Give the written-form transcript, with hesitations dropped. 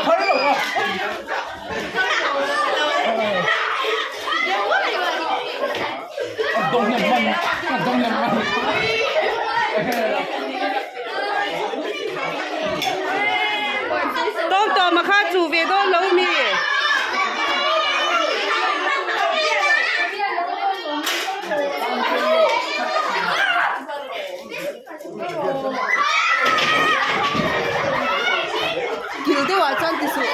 Har lo a. A dawng nem man, a dawng nem man. Tawm tawm a kha chu ve dawn lo mi. Kil deuh ah chuan ti suh.